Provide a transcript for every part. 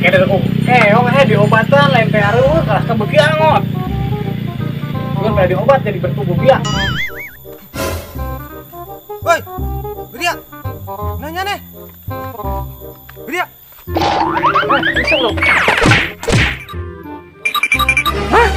Keong diobatan lain teh areuh kalah kebeuki angot. Bukan pada diobat jadi bertubuh biak. Woi, Widya. Nanya nih. Widya. Bisa belum? Hah?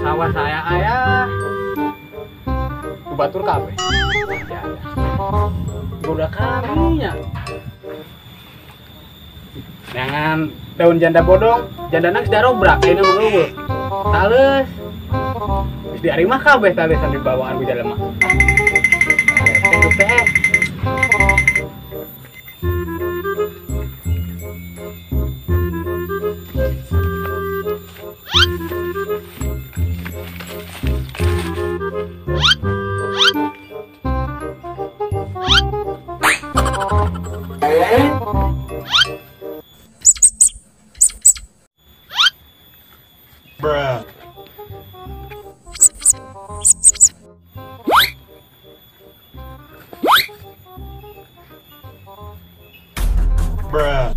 Sawah saya ayah batur kabeh. Ya, goda kaminya. Jangan daun janda bodong, janda nang sudah robrak, ini mah eueuh. Tales. Geus diarimah kabeh talesan dibawaan ku jalema. Teh. Bruh. Bruh.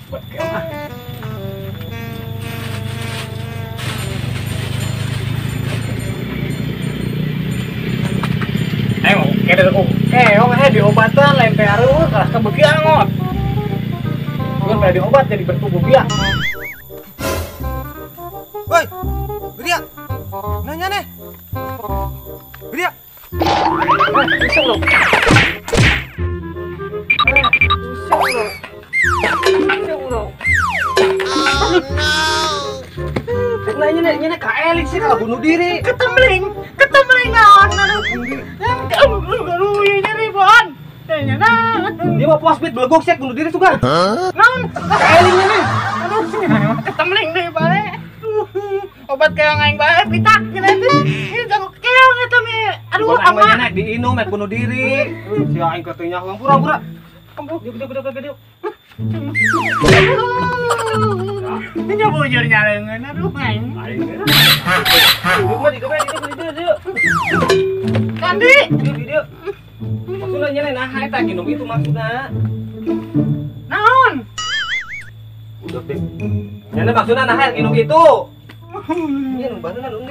Buat keong ah. Keong diobatan lain teh areuh kalah kebeuki angot. Bukan pada diobat jadi bertubuh biak. Woi, Widya. Nanya nih. Widya. Bisa belum? Bisa belum? Oh no. Nanya nih ka elik sih kalau bunuh diri. Ketemling naon aduh. Nyeri bon. Dia mau puas bit belegok sih bunuh diri suka. Naon? Ka elik nih. Aduh, ketemling deui bae. Obat keong aing bae pitak cenah teh. Ini jago keong eta mi. Aduh, ama nek diinum mek bunuh diri. Si aing katanya pura-pura. Diuk. Ini bujur nyalengan aduh aing. Diuk mah diuk. Kandi. Diuk. Maksudna nyene nah eta ginum itu maksudna. Naon? Udah teh. Nyene maksudna nah ginum itu. Iya nu barunan nu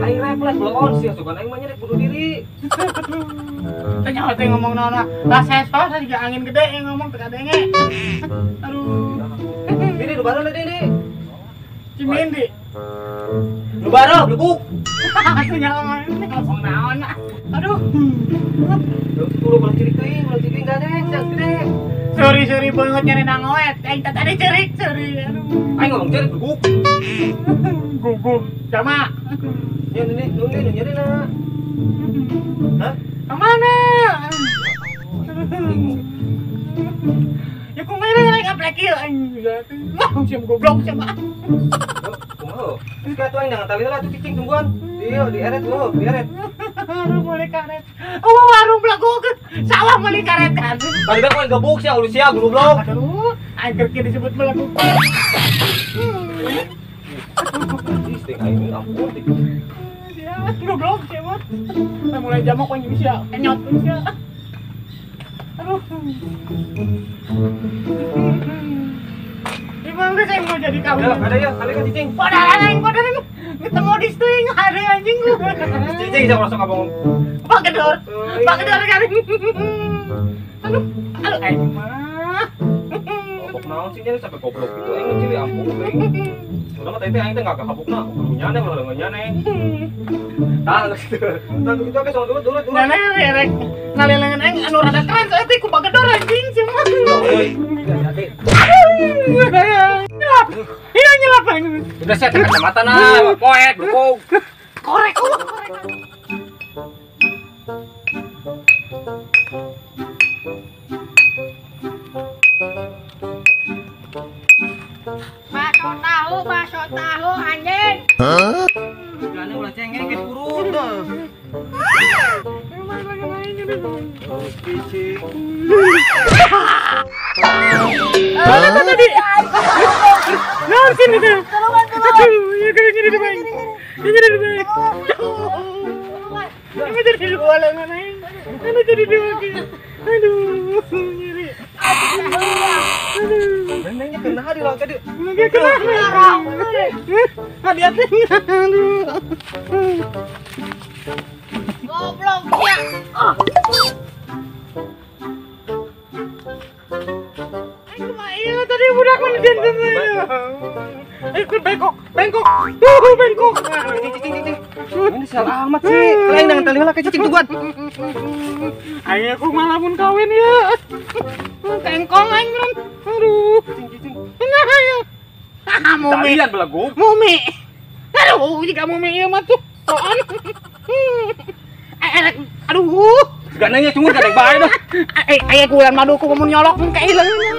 aing refleks belon sih sugan aing mah nyene bunuh diri. Tanya teh ngomong naon lah sesos juga angin gede yang ngomong teu kadenge. Aduh. Diri nu baru diri. Cimindi. Nu baru blebuk. Asuh ngomong naon. Aduh. Kudu kalau cerik teuing, kalau cerik gade, gede. Sorry banget nyari nangoet. Aing tadi cerik, sorry. Aduh. Aing ngomong cerik blebuk. Gugup. Sama. Ya ini nu nyeri na. Hah? Kemana? Ya kumaha lagi ngaplek ieu aing. Wah, siam goblok siam ah. Kumaha? Geus atuh aing jangan tali heula atuh cicing tungguan. Dieu dieret heuh, dieret. Aduh meuli karet. Oh, warung belagog. Sawah meuli karet kan. Tadi bae aing gebuk sia ulu sia goblok. Aduh, aing keur disebut belagog. Istri aing ampun. Goblok sia mah. Mulai jamak aing sia, enyot sia. Aduh. Ini Aing mah geus aing mau jadi kawin. Ya, ada ya, kali kan cicing. Padahal aing padahal ketemu di situ aing ada anjing gua. Cicing bisa langsung ngomong. Pak Gedor. Pak Gedor kan. Aduh, aduh aing mah. Goblok naon sih nya sampai goblok gitu aing ngecili ampun aing. Udah mah teh aing teh enggak kahabukna, gurunya nih ulah leungeunnya nih. Tah geus kitu. Tah kitu ge soal dulu. Nah, rek. Ngalelengan aing anu rada keren soalnya teh ku Pak Gedor anjing cuma. Nyelap. Iya nyelap aing. Udah saya kacamata nah, poek, bro. Korek, korek. Bakso tahu anjing. Hah? Gane ulah cengeng geus urut. Cicing. Tadi. Nah, sini tuh. Aduh, ini di baik. Ini di baik. Ini jadi dua lengan aing. Ini jadi dua. Aduh, nyeri. Aduh. Nengnya kena di laut tadi. Nengnya kena. Hati-hati. Aduh. Goblok ya. Aing mah iya tadi budak mana jantan saya. Ikut bengkok, bengkok. Bengkok. Cicing. Ini salah amat sih. Aing dengan tali heula ke cicing tungguan. Aing aku malah mun kawin ya. Tengkong aing mun. Aduh. Cicing. Nah ya. Ah, mumi. Talian belagu. Mumi. Aduh, jika mumi ieu mah tuh. Soan. Aduh. Gak nanya cungur kadek bae dah. Aya kulan madu ku mun nyolok mun ka ileung.